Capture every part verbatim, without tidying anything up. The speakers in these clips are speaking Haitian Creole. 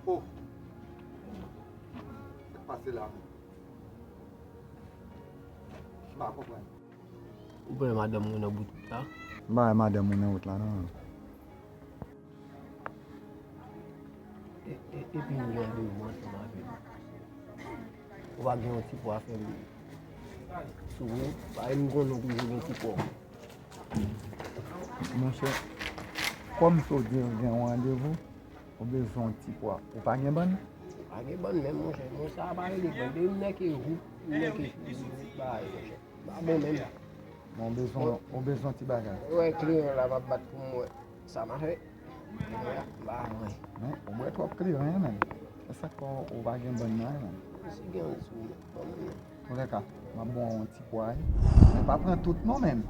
Oh! Sa k pase la menm? M pa konprann. Ou pran madanm mwen nan bout wout la? M pa wè madanm ou nan wout la, non. E, e, epi ou gen de ou ansanm avè m. Ou pa gen yon ti pwa fè m souri? Paske m konnen ou toujou gen ti pwa. Monchè, kòm se w di w gen yon randevou, ou bezwen yon ti pwa. Ou pa gen bann? Ou pa gen bann menm, monchè. Monchè, sa pa rele bann. Depi m nèke jou, m nèke jou, bagay, monchè. Pa bon menm. Men w bezwen, w bezwen ti bagay. Ou wè kleren la m ap bat pou m wè sa m a fè. Kleren la, m pa wè. Men, ou bwè twòp kleren, menm. E sa k fè w pa gen bann nan, menm. Si gen ann sou, ban mwen. Antoulèka, m ap ba w yon ti pwa, wi. Men pa pran tout non, menm.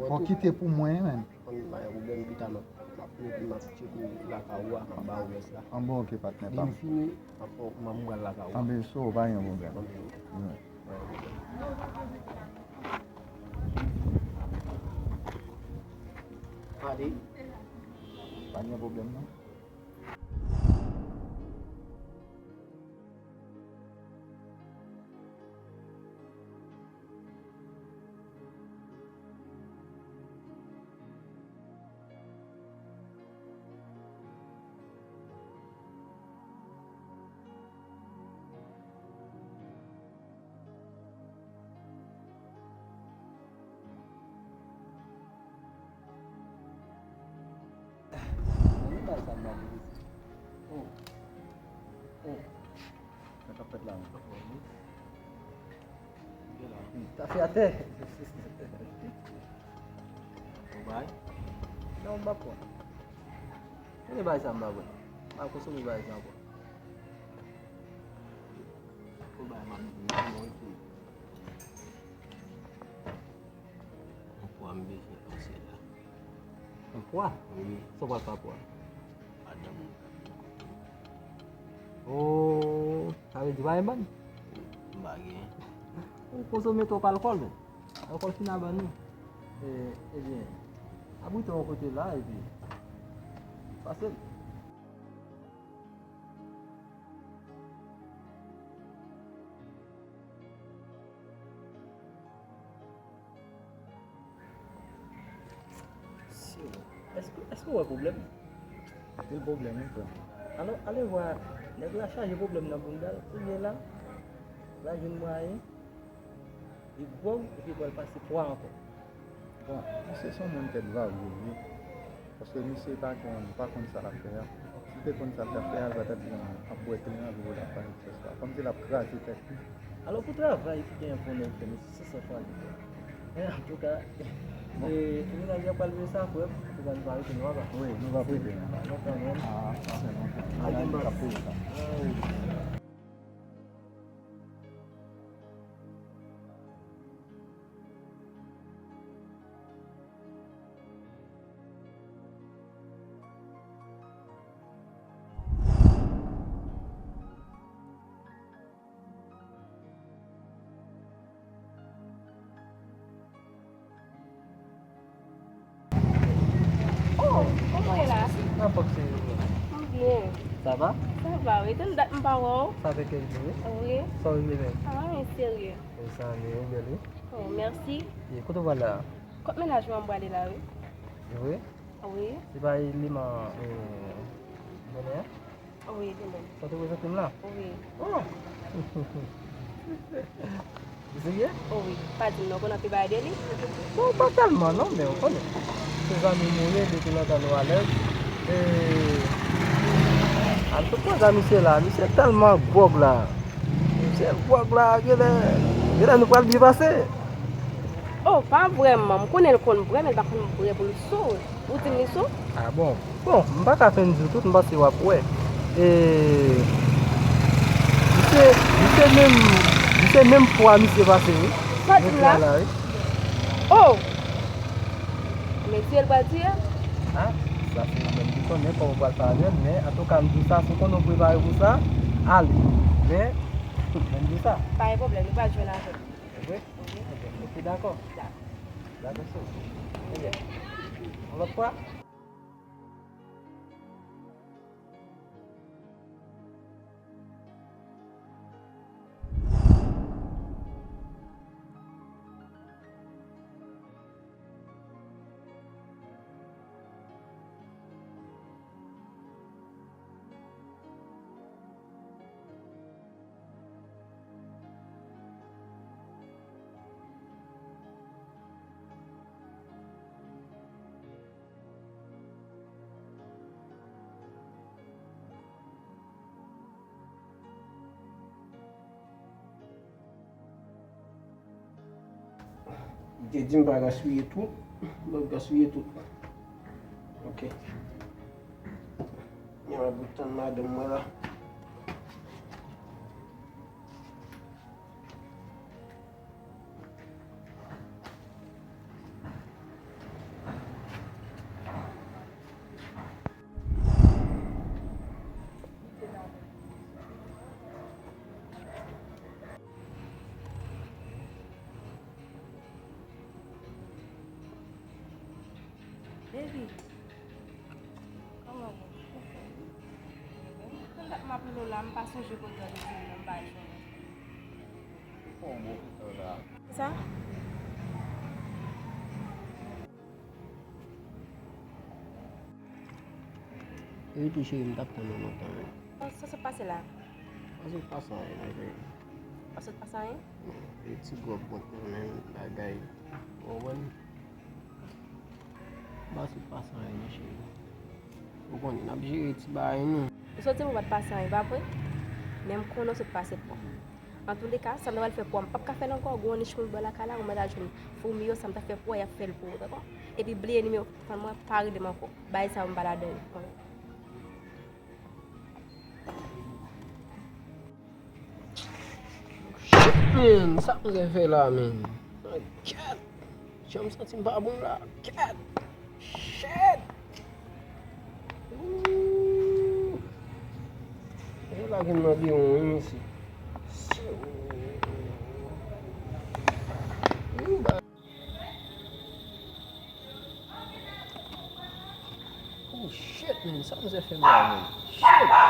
Fò w kite pou mwen, menm. Konn pa gen pwoblèm, pita m ap, m ap, m ap tcheke w lakay ou a, m ap ba ou rès la. Anben, oke, patnè pa m. Lè m fini, m ap, m ap pral lakay ou a. Anben, so, pa gen pwoblèm. Anben, oke. Wi. Pa gen pwoblèm. Pale. Pa gen pwoblèm, non. Mwen pa sa m pa vle. Oh. Oh. Sa k ap fèt la menm? Kafe atè. Ou bay? Non, m pa pran. Kote bagay sa m pa pran? M pa konsome bagay sa ankò. Ou bay m ap di, m ap di. Yon pwa m bezwen panse la. Yon pwa? Wi. Sa w pral fè ak pwa? Madanm mwen k ap vin kote m. Oh, sa vle di w pa gen bann? M pa gen. Ou konsome twòp alkòl, men. Alkòl fin a bann nou. E, ebyen, abrite w yon kote la, epi pase l. Èske, èske w wè pwoblèm? Anpil pwoblèm, wi, frè m. Alò, ale vwa, nèg la chaje pwoblèm nan bounda l, kounye la, l a jwenn mwayen, li gwòg, epi l pral pase pwa ankò. Bon, misye se yon moun tèt vagwouv, wi. Paske misye pa konn, pa konn sa l ap fè a. Si l te konn sa l t ap fè a, l pa t ap janm ap bwè kleren pou l ap pale de sèks la. Kòmsi l ap kraze tèt li. Alò, pou travay ki genyen pou nèg fè, mesye, se sèks la li fè. Men, antouka, e, mennaj la pral vle sa, frè m. Antouka, nou va rete, nou va ba. Wi, nou va rete, nou va. Lontan menm. Ah, sa fè lontan. Mennaj la ap peye sa. Ah, wi. Oh, kòman w ye la? Anfòm, cheri, ou menm? M byen. Sa va? Sa va, wi. Tann dat m pa wè w. Sa fè kèk jou, wi. Wi. Sa w rive menm? Ah, men serye. E sa, men ou bèl, wi. Oh, mèsi. E kote w pral la? Kot mennaj mwen m prale la, wi. Vre? Wi. Se pa eleman, e, donnen an? Wi, donnen. Sa w te prezante m la? Wi. Oh! Ou serye? Wi. Pa di m non, ou konn anpil bagay de li? Bon, pa tèlman non, men ou konnen. Se zanmi m ou ye, depi lontan nou alèz. E, al sot pran zam misye la, misye tèlman gwòg la. Misye gwòg la, genlè, genlè nou pral byen pase. Oh, pa vrèman. M konnen l konn bwè, men l pa konn bwè pou l sou. Ou di m li sou? Ah bon? Bon, m pa ka fin di w tout, m panse w ap wè. E, misye, misye menm, misye menm pwa misye pase, wi. Sa di m la? Wi. Oh! Men tiye l pral tiye? Ah, sa se ou menm ki konnen kòman w pral pale l, men antouka m di w sa, si w konnen w prepare pou sa, ale. Men, men m di w sa. Pa gen pwoblèm, nou pral jwenn avè l. Vre? Wi. Ebyen, oke, dakò. Dakò. Dakò, cheri. Ebyen, yon lòt fwa. Te di m pa gaspiye tout, m p ap gaspiye tout. Ok. Mwen ap tann madanm mwen la. Baby, kòman w ye? Menm pandan m ap rele w la, m pa sonje kote w rete m nan, m pa jwenn ou. Bon, bon, kote w la? Sa? Wi tou cheri, m t ap tann ou lontan wi. Sa sot pase la? Pa sot pase anyen non cheri. Pa sot pase anyen? Non, e ti gòb mwen menm bagay. Ou konprann? Pa sot pase anyen non cheri. Ou konnen n ap jere ti bagay nou. Ou sot di m ou pa t pase anyen, pa vre? Men m konnen w sot pase pran. Antouleka, sa m ta pral fè pou ou a, m p ap ka fè l ankò. Gen yon nich moun bò lakay la, ou mèt al jwenn foumi yo, sa m ta fè pou ou a, y ap fè l pou ou, dakò? Epi bliye nimewo telefòn mwen, pa rele m ankò. Bagay sa yo m pa ladan yo. Shit, man! Sa m fè la, man? Kèt! Jan m santi m pa bon la. Kèt! Shit! Ooh! E la gen nan biwo wi, mesye. Ooh, ba- Oh shit, man, sa mizè fè m la, man. Shit!